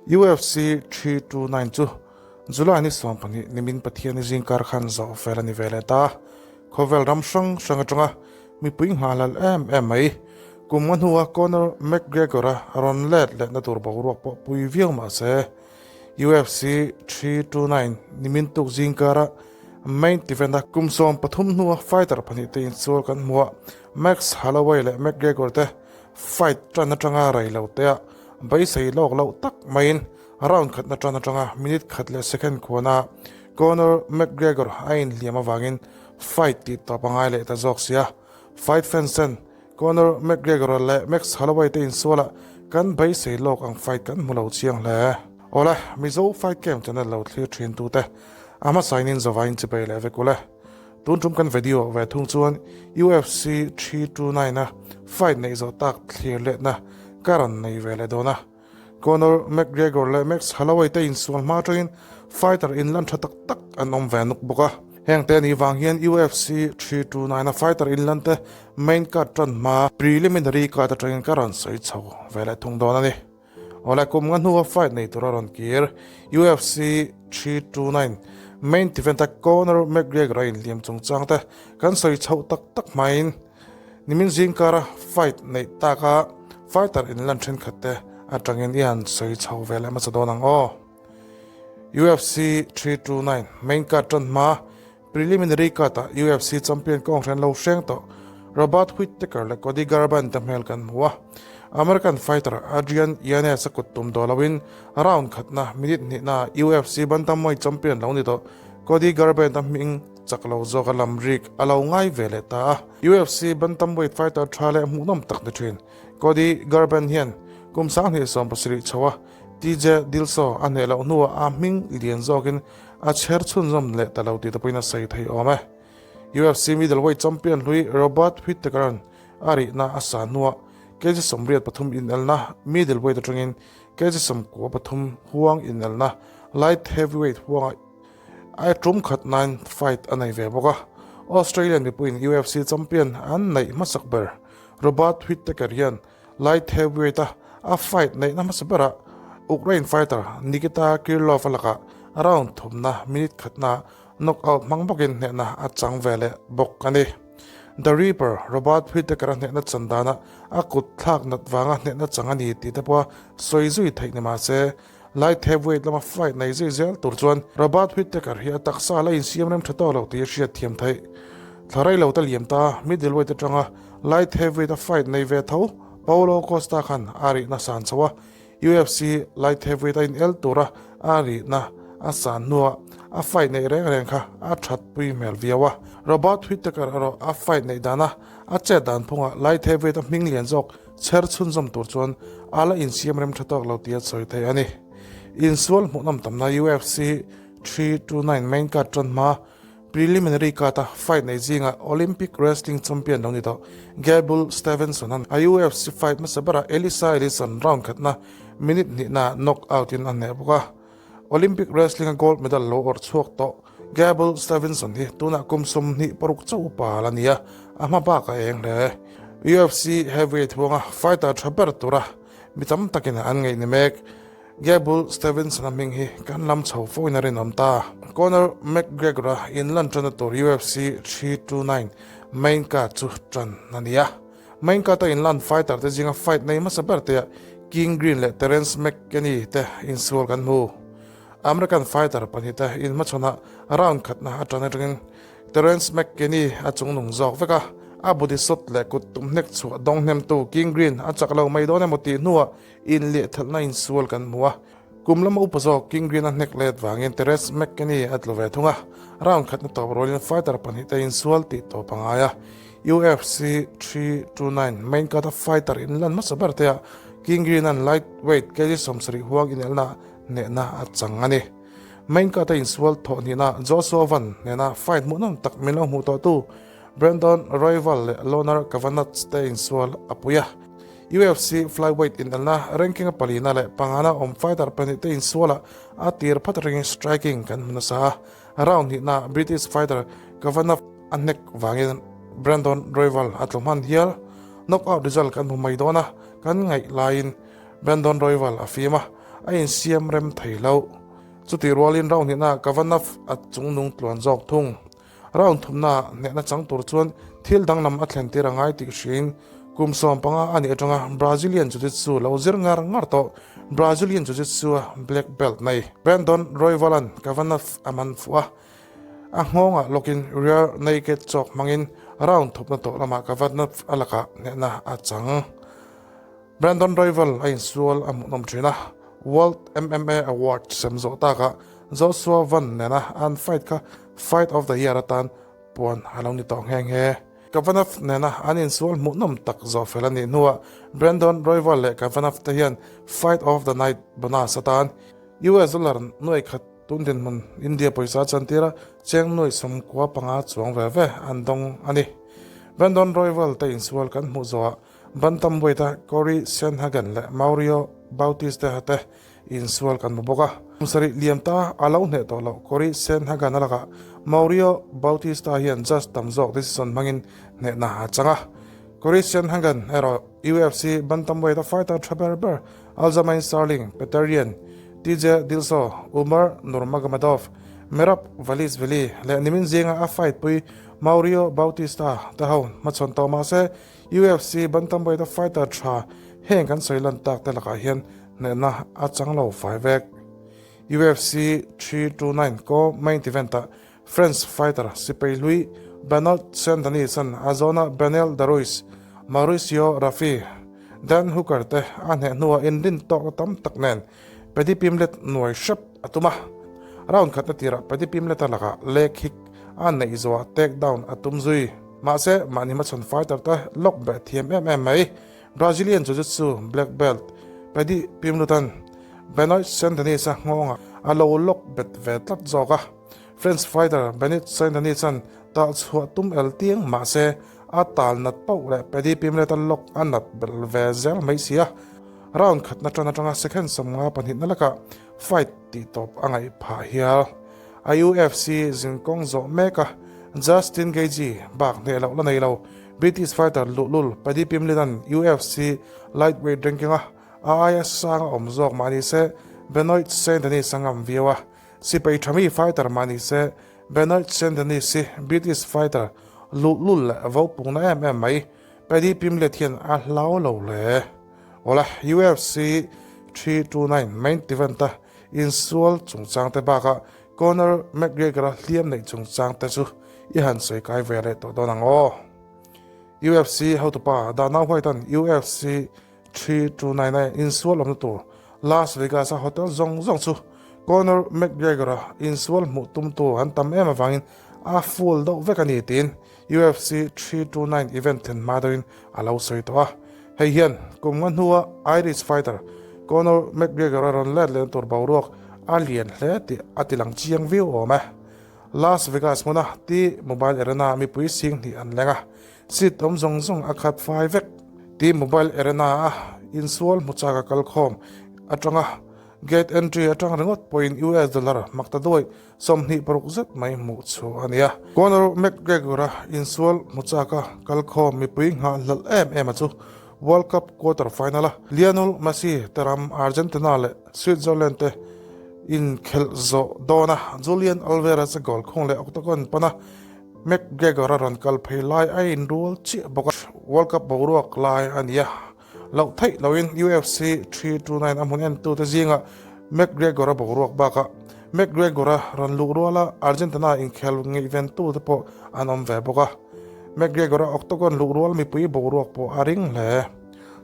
UFC 329 chu July ni 12 nimin Pathianni zingkar khan zawh fel a ni ve leh ta. Khawvel ram hrang hrang atanga mipui nghahhlal em em mai. Kum nga hnua Conor McGregor-a rawn let lehna tur boruak pawh pui viau mah se, UFC 329 nimin tuk zingkara main event-a kum 13 hnua fighter pahnihte insual kan hmu a, Max Holloway leh McGregor te fight tan atanga rei lo tea beisei lawk loh tak maiin round khatna tan atanga minute khat leh second khuana Conor McGregor a inhliam avangin fight tih tawp a ngai leh ta zawk sia. Fight fans ten Conor McGregor leh Max Holloway te insualah kan beisei lawk ang fight kan hmu lo chiang hle. Awle, Mizo Fight Camp channel lo thlir thin tute a hmasain in chipei leh vek ule. Tun tum kan video ve thung chuan UFC 329 a fight neih zawh tak thlir letna ka rawn nei ve leh dawn a. Conor McGregor leh Max Holloway te insual hma atangin fighter inlan tha tak tak an awm ve nuk bawk a. Heng te anih vang hian UFC 329 a fighter inlan te main card tan hma preliminary card atangin ka rawn sawi chho ve leh thung dawn a ni. Awle kum nga hnua fight nei tura rawn kir UFC 329 main event a Conor McGregor a inhliam chungchang te kan sawi chhoh tak tak hmain nimin zingkara fight neih taka fighter inlan thenkhat te atangin i han sawi chho ve leh hmasa dawn ang aw. UFC 329 main card tan hma preliminary card ah UFC champion kawng hren lo hreng tawh Robert Whittaker leh Cody Garbrandt te hmel kan hmu a. American fighter Adrian Yanez a kut tum daw loin round khatna minute hnihna UFC bantamweight champion lo ni tawh Cody Garbrandt a hming chak lo zawk a lam rik a lo ngai ve leh ta a. UFC bantamweight fighter tha leh hmuhnawm tak ni thin Cody Garbrandt hian kum 2017 chho a TJ Dillashaw a hneh loh hnuah a hming lian zawkin a chher chhunzawm leh ta lo tih te pawhin a sawi thei awm e. UFC middleweight champion hlui Robert Whittaker-a'n a rihna a sa hnuah kg 83 inelna middleweight atangin kg 93 huang inelna light heavyweight huangah a tum khat nain fight a nei ve bawk a. Australian mipuiin UFC champion an neih hmasak ber Robert Whittaker hian Light heavyweight a a fight neihna hmasa berah Ukraine fighter Nikita Krylov a lakah round thumna minute khatna knockout hmang bawkin hnehna a chang ve leh bawk a ni. The Reaper Robert Whittaker a hnehna chan dana a kut thlak nat vanga hnehna chang a ni tih te pawha sawi zui theih ni mahse light heavyweight lama fight nei zui zel tur chuan Robert Whittaker hi a taksa la insiam rem tha tawk lo tih a hriat thiam theih. Thla rei lo ta liam ta, middleweight atanga light heavyweight a fight nei ve tho Paulo Costa khan a rihna san chho a, UFC light heavyweight a inel tura a rihna a san hnuah a fight neih reng reng kha a that pui hmel viau a. Robert Whittaker erawh a fight neih dana a chet dan phungah light heavyweight a hming lian zawk chher chhunzawm tur chuan a la insiam rem tha tawk lo tih a sawi thei a ni. Insual hmuhnawm tamna UFC 329 main card tan hma Preliminary card a fight nei zingah Olympic wrestling champion lo ni tawh Gable Stevenson an a UFC fight hmasa berah Elisa Ellison round khatna minute hnihna knock out in a hneh bawk a. Olympic wrestling a gold medal lo awrh chhuak tawh Gable Stevenson hi tunah kum 26 chauh upa la ni a, a hma bak a eng hle. UFC heavyweight huanga fighter tha ber tura mi tam takin an ngaih ni mek. Gable Stevenson-a hming hi kan lam chho fo in a rinawm ta. Conor McGregor-a inlan tanna tur UFC 329 main card chu tan a ni a. Main card-a inlan fighter te zinga fight nei hmasa ber te ah King Green leh Terence McKinney te insual kan hmu. American fighter pahnih te inhmachhawnah round khatna a tan atangin Terence McKinney a chungnung zawk vek a, a body shot leh kut tum hnek chhuah dawng hnemtu King Green a chak lo mai dawn emaw tih hnuah Inlehthalhna insual kan hmu a, kum lama upa zawk King Green a hnek let vangin Terence McKinney a tlu ve thung a, round khatna tawp rualin fighter pahnih te insual tih tawp a ngai a. UFC 329 main card a fighter inlan hmasa ber te ah King Green an lightweight kg 70 huang inelna hnehna a chang a ni. Main card a insual thawh hnihna Joshua Van hnena fight hmuhnawm tak min lo hmuh tawhtu Brandon Royval leh Lone'er Kavanagh te insual a pui a. UFC flyweight inelna ranking a palina leh pangana awm fighter pahnih te insualah a tir phat ringin striking kan hmu nasa a. Round hnihna British fighter Kavanagh a hnek vangin Brandon Royval a tlu hman hial. Knockout result kan hmu mai dawn a, kan ngaih laiin Brandon Royval a fim a. a insiam rem thei lo. Chutih rualin round hnihnaah Kavanagh a chungnung tluan zawk thung. Round thumnaah hnehna chang tur chuan thil danglam a thlen tir a ngai tih hriin kum 15 a nih atanga Brazilian Jiu-Jitsu lo zir ngar ngar tawh Brazilian Jiu-Jitsu-a black belt nei Brandon Royval-a'n Kavanagh a man fuh a, a nghawngah lawkin rear naked choke hmangin round thupna tawh lamah Kavanagh a lakah hnehna a chang. Brandon Royval a insual a hmuhnawm thin a, World MMA Award sem zawh takah Joshua Van nena an fight kha Fight of the Year atan puan a lo ni tawh nghe nghe. Kavanagh nena an insual hmuhnawm tak zawh fel a nih hnuah Brandon Royval leh Kavanagh te hian Fight of the Night bonus atan US dollar nuai khat tun dinhmun India pawisa chantira cheng nuai 95 chuang ve ve an dawng a ni. Brandon Royval te insual kan hmuh zawhah Bantamweight-a Cory Sandhagen leh Mario Bautista te insual kan hmu bawk a. Kum sarih liam ta a lo hneh tawh loh Cory Sandhagen a lakah Mario Bautista hian judge tam zawk decision hmangin hnehna a chang a. Cory Sandhagen erawh UFC Bantamweight-a fighter tha ber ber Aljamain Sterling, Petr Yan, TJ Dillashaw, Umar Nurmagomedov, Merab Dvalishvili leh nimin zinga a fight pui Mario Bautista te ho hmachhawn tawh mah se UFC Bantamweight-a fighter tha heng kan sawi lan tak te lakah hian hnehna a chang lo fai vek. UFC 329 co-main event-ah French fighter sipai hlui Benoit Saint-Denis an a zawna Beneil Dariush, Mauricio Rafi, Dan Hooker te a hneh hnuah inrin tawkna tam tak nen Paddy Pimblett nuai hrep a tum a. Round khatna tirah Paddy Pimblett-a lakah leg kick a neih zawhah takedown a tum zui. Mahse, mahni hmachhawn fighter te lock beh thiam em em mai. Brazilian Jiu-Jitsu black belt Paddy Pimblett-a'n Benoit Saint-Denis-a nghawngah a lo lock bet ve tlat zawk a. French fighter Benoit Saint-Denis-a'n tah chhuah tum el tiang mahse, a tal nat pauh leh Paddy Pimblett-a lock a nat belh ve zel mai si a. Round khatna tan atanga second 52 na lakah fight tih tawp a ngaih phah hial. A UFC zinkawng zawh mek a, Justin Gaethje bak hneh loh la nei lo. British fighter luhlul Paddy Pimblett-a'n UFC lightweight ranking a a aia sang a awm zawk mah ni se Benoit Saint-Denis a ngam viau a. Sipai thami fighter mah ni se Benoit Saint-Denis hi British fighter luhlul leh vopungna em em mai. Paddy Pimblett hian a hlau lo hle. Awla, UFC 329 main event-a insual chungchang te bakah Conor McGregor-a hliam neih chungchang te chu i han sawi kai ve leh tawh dawn ang aw. UFC hotupa Dana White-a'n UFC 329-a insual awmna tur Las Vegas-a hotel zawng zawng chu Conor McGregor-a insual hmuh tumtu an tam em avangin a full deuh vek a ni tiin UFC 329 event thlen hma deuhin a lo sawi tawh a. Hei hian kum nga hnua Irish fighter Conor McGregor a rawn let lehna tur boruak a lian hle tih a ti lang chiang viau awm e. Las Vegas hmuna T-Mobile Arena mipui sing hnih an leng a, seat awm zawng zawng a khat fai vek. T-Mobile Arena a insual hmu chak a kalkhawm atanga gate entry atang ringawt pawhin US dollar makta duai 26 zet mai hmuh chu a ni a. Conor McGregor-a insual hmu chaka kalkhawm mipui nghah hlelh em em a chu World Cup quarter final-a Lionel Messi te ram Argentina leh Switzerland te inkhelh zawh dawn a, Julian Alvarez-a goal khung leh octagon pana McGregor-a rawn kal phei lai a inrual chiah bawk a. World Cup boruak lai a ni a. Loh theih loin UFC 329 a hmun entute zingah McGregor a boruak bakah McGregor a rawn luh ruala Argentina inkhel ngaihventute pawh an awm ve bawk a. McGregor a octagon luh rual mipui boruak pawh a ring hle.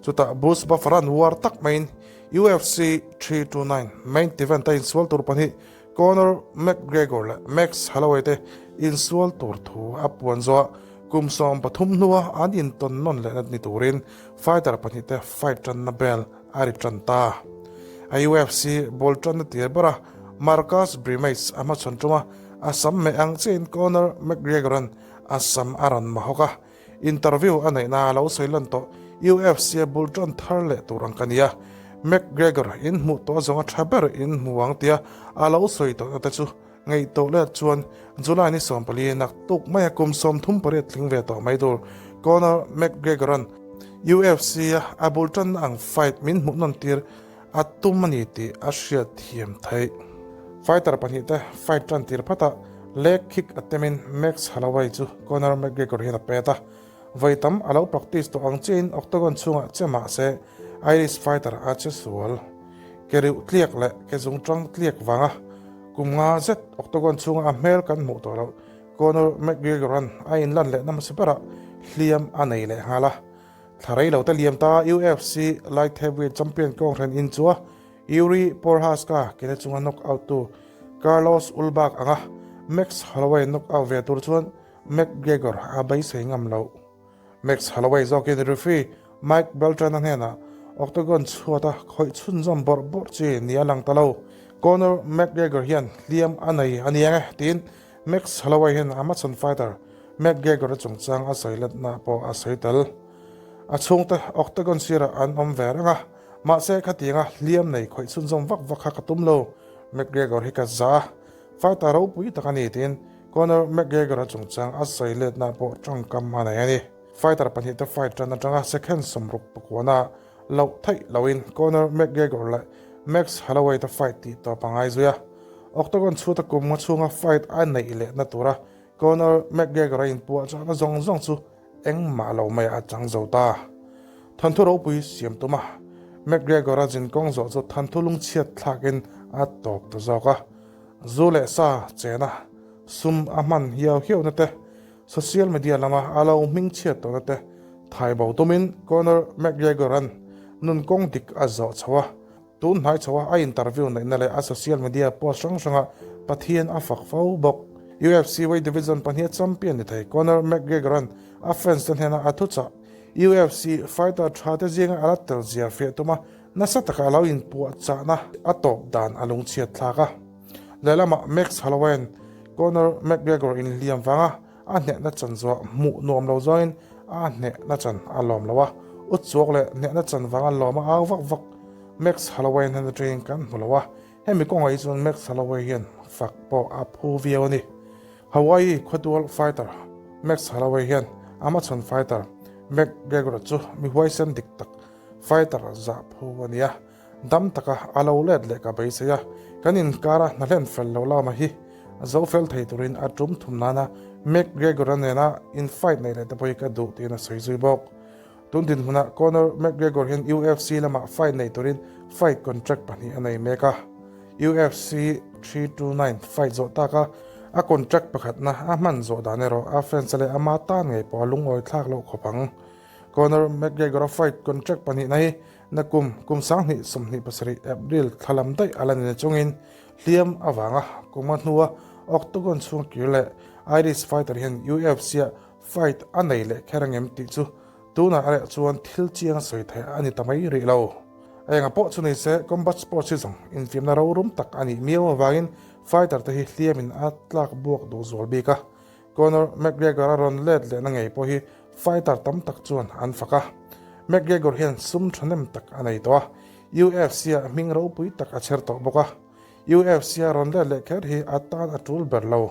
Chutah Bruce Buffer-a'n war tak maiin UFC 329 main event a insual tur pahnih Conor McGregor leh Max Holloway te insual tur thu a puan zawh kum 13 hnua an intawn nawn lehna ni turin fighter pahnih te fight tanna bell a ri tan ta. A UFC ball tanna tir bera Marcus Brimage a hmachhawn tuma a sam meh ang chiahin Conor McGregor-a'n a sam a rawn mahawk a. Interview a neihna a lo sawi lan tawh UFC a bul tan thar leh tur ang ka nia. McGregor in hmuh tawh zawnga tha ber in hmu ang tia a lo sawi tawhna te chu ngaihtuah let chuan July ni 14 naktuk maia kum 38 tling ve tawh mai tur Conor McGregor-a'n UFC a a bul tanna ang fight min hmuh nawn tir. a tum a ni tih a hriat thiam theih. Fighter pahnihte fight tan tir phatah leg kick a temin Max Holloway chu Conor McGregor hian a pet a. Vawi tam a lo practice tawh ang chiahin octagon chhungah che mah se Irish fighter a che sual. Ke riuh tliak leh ke zungtang tliak vanga kum nga zet octagon chhunga a hmel kan hmuh tawh loh Conor McGregor-a'n a inlan leh na hmasa berah hliam a nei leh nghal a. Thla rei lo te liam ta UFC Light Heavyweight Champion kawnghren in chu a Yuri Prochazka kena chunga knock out tu Carlos Ulberg anga Max Holloway knock out ve tur chuan McGregor a beisei ngam loh. Max Holloway zawkin referee Mike Beltran-a hnenah octagon chhuata khawih chhunzawm bawrh bawrh chi ni a lang ta lo. Conor McGregor hian hliam a nei a niang e tiin Max Holloway hian a hmachhawn fighter McGregor-a chungchang a sawi letna pawh a sawi tel. A chhungte octagon sirah an awm ve reng a, mahse khatianga hliam nei khawih chhunzawm vak vak kha ka tum lo, McGregor hi ka za a, fighter ropui tak a ni tiin Conor McGregor-a chungchang a sawi letna pawh tawngkam a nei a ni. Fighter pahnihte fight tan atanga second 60 pakuana loh theih loin Conor McGregor leh Max Holloway te fight tih tawp a ngai zui a. Octagon chhuta kum nga chhunga fight a neih lehna tura Conor McGregor a inpuah chahna zawng zawng chu engmah lo mai a chang zo ta. Thanthu ropui siam tuma McGregor a zin kawng zawh chu thanthu lungchhiat thlakin a tawp ta zawk a. Zu leh sa chena sum a hman hiau hiauhna te, social media lama a lo hmingchhiat tawhna te thai bo tumin Conor McGregor-a'n nun kawng dik a zawh chho a. Tun hnai chho a a interview neihna leh a social media post hrang hrangah Pathian a fak fo bawk. UFC weight division pahniha champion ni thei Conor McGregor-a'n a fans te hnena a thuchah UFC fighter tha te zinga a la tel zia fiah tuma nasa taka a lo inpuahchahna a tawp dan a lungchhiat thlak a. Lehlamah Max Holloway-a'n Conor McGregor inhliam vanga a hnehna chan zuah hmuh nuam lo zawngin a hnehna chan a lawm lo a, u chuak leh hnehna chan vanga lawm a au vak vak. Max Holloway hnen atangin kan hmu lo a, hemi kawngah hi chuan Max Holloway hian fak pawh a phu viau a ni. Hawaii khawtual fighter Max Holloway hian a hmachhawn fighter McGregor chu mi huaisen dik tak fighter zah phu a ni a, Dam taka a lo let leh ka beisei a, kan inkara hna hlen fel lo lama hi zo fel thei turin a tum thum nana McGregor-a nena in fight neih leh te pawh hi ka duh tiin a sawi zui bawk. Tun dinhmunah Conor McGregor hian UFC lamah fight nei turin fight contract pahnih a nei mek a, UFC 329 fight zawh taka a contract pakhatna a hman zawh dan erawh a fans-a leh ama tan ngei pawh a lungawi thlak loh khawp ang. Conor McGregor-a fight contract pahnihna hi Na kum, kum 2027 April thla lam daih a la ni chungin hliam avanga kum a hnua Octagon chhung kir leh Irish fighter hian UFC-ah fight a nei leh kher angem tih chu tunah a reh chuan thil chiang a sawi theih a ni ta mai rih lo. A enga pawh chu ni se combat sports hi zawng infiamna rorum tak a nih miau avangin fighter te hi hliamin a tlak buak duh zual bik a. Conor McGregor a rawn let lehna ngei pawh hi fighter tam tak chuan an fak a. McGregor hian sum thahnem tak a nei tawh a, UFC-ah hming ropui tak a chher tawh bawk a. UFC-a rawn let leh kher hi a tan a tul ber lo.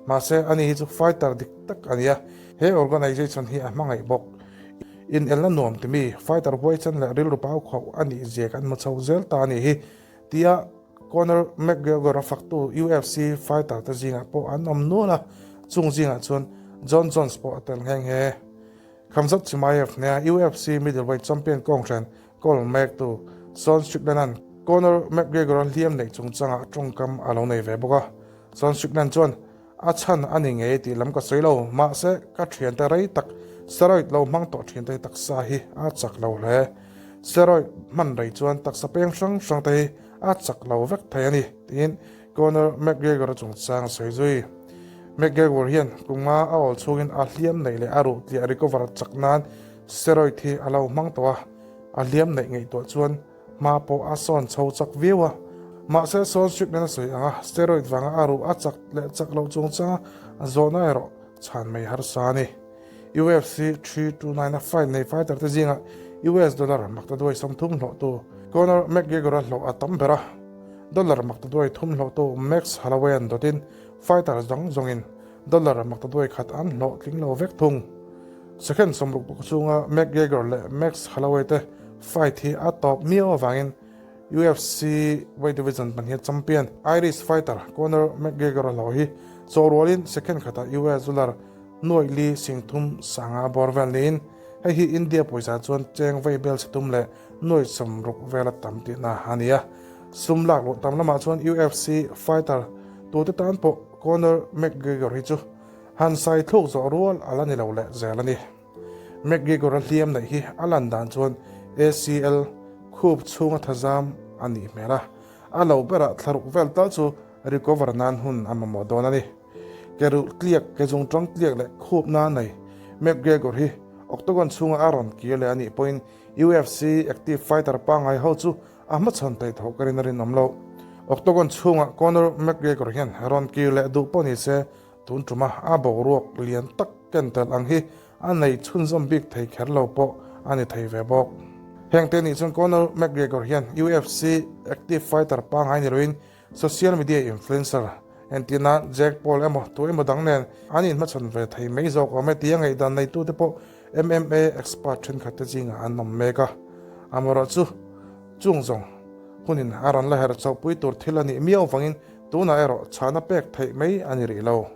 Mahse, ani hi chu fighter dik tak a ni a, he organization hi a hmangaih bawk. Inelna nuam timi fighter huaichan leh rilru pau khauh a nih zia kan hmu chho zel ta a nih hi, tia Conor McGregor a faktu UFC fighter te zingah pawh an awm nual a, chung zingah chuan Jon Jones pawh a tel nghe nghe. Khamzat Chimaev hnea UFC middleweight champion kawnghren kawl mektu Sean Strickland-a'n Conor McGregor-a hliam neih chungchangah tawngkam a lo nei ve bawk a. Sean Strickland chuan, A chhan a ni ngei tih lam ka sawi lo, mahse ka thiante rei tak steroid lo hmang tawh thiante hi taksa hi a chak lo hle. Steroid hman rei chuan taksa peng hrang hrang te hi a chak lo vek thei a ni, tiin Conor McGregor-a chungchang a sawi zui. McGregor hian kum nga a awl chhungin a hliam neih leh a ruh tliah recover chak nan steroid hi a lo hmang tawh a, a hliam neih ngaihtuah chuan Hma pawh a sawn chho chak viau a, mahse sawn Strickland a sawi ang a, steroid vanga a ruh a chak leh chak loh chungchanga zawhna erawh chhan mai harsa a ni. UFC 329 a fight nei fighter te zingah US dollar maktaduai 30 hlawhtu Conor McGregor a hlawh a tam ber a, dollar maktaduai thum hlawhtu Max Holloway-a'n dawtin fighter zawng zawngin dollar maktaduai khat an hlawh tling lo vek thung. Second 60 bawk chhunga McGregor leh Max Holloway te fight hi a tawp miau avangin UFC Weight Division pahniha champion Irish fighter Conor McGregor a hlawh hi chaw rualin second khatah US dollar nuaih li 30 sanga bawr vel niin hei hi India pawisa chuan cheng vei bel chhe tum leh nuaih 60 vela tam tihna a ni a. Sum lak luh tam lamah chuan UFC fighter tute tan pawh Conor McGregor hi chu han sai thluk zawh rual a la ni lo leh zel a ni. McGregor-a hliam neih hi a lan dan chuan ACL khup chhunga thazam a nih hmel a, a lo berah thlaruk vel tal chu recover nan hun a mamawh dawn a ni. Ke ruh tliak, ke zung tang tliak leh khup na nei McGregor hi octagon chhunga a rawn kir leh a nih pawhin UFC active fighter pangngai ho chu a hmachhawn theih tho ka rin a rinawm lo. Octagon chhungah Conor McGregor hian rawn kir leh duh pawh ni se Tun tuma a boruak lian tak ken tel ang hi a nei chhunzawm bik thei kher lo pawh a ni thei ve bawk. Heng te nih chuan Conor McGregor hian UFC active fighter pangngai ni loin social media influencer entirna Jake Paul emaw tu emaw dang nen an inhmachhawn ve thei mai zawk awm e tia ngaihdan neitute pawh MMA expert thenkhat te zingah an awm mek a. Amaherawhchu chung zawng hunin a rawn la her chhohpui tur thil a nih miau vangin Tunah erawh chhana pek theih mai a ni rih lo.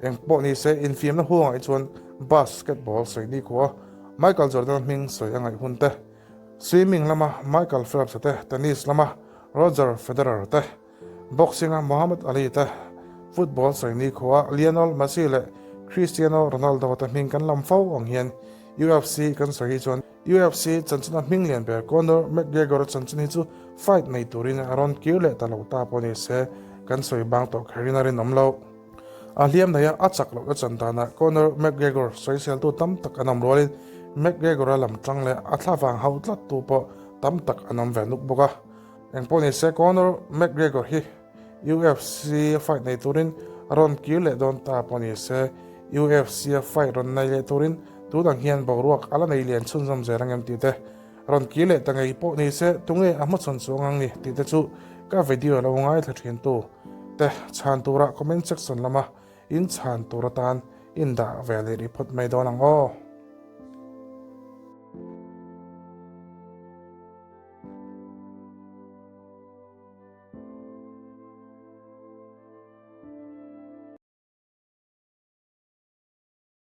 Eng pawh ni se infiamna huangah hi chuan basketball sawi ni khua Michael Jordan hming sawi a ngaih hun te, swimming lama Michael Phelps te, tennis lama Roger Federer te, boxing a Muhammad Ali te, football sawi ni khua Lionel Messi leh Cristiano Ronaldo te hming kan lam fo ang hian UFC kan sawi hi chuan UFC chanchina hming lian ber Conor McGregor chanchin hi chu fight nei turin a rawn kir leh ta lo ta pawh ni se, kan sawi bang tawh kherin a rinawm lo. A hliam nei a, a chak lohna chan danah Conor McGregor sawiseltu tam tak an awm rualin McGregor-a lam tang leh a thlavang hauh tlattu pawh tam tak an awm ve nuk bawk a. Engpawh ni se Conor McGregor hi UFC fight nei turin rawn kir leh dawn ta pawh ni se, UFC a fight rawn nei leh turin tunang hian boruak a la nei lian chhunzawm zel ang em tih te, rawn kir leh ta ngei pawh ni se tunge a hmachhawn chuang ang ni tih te chu ka video lo ngaithla thin tu te chhan tura comment section lama in chhan tur atan in dah ve leh rih phawt mai dawn ang aw.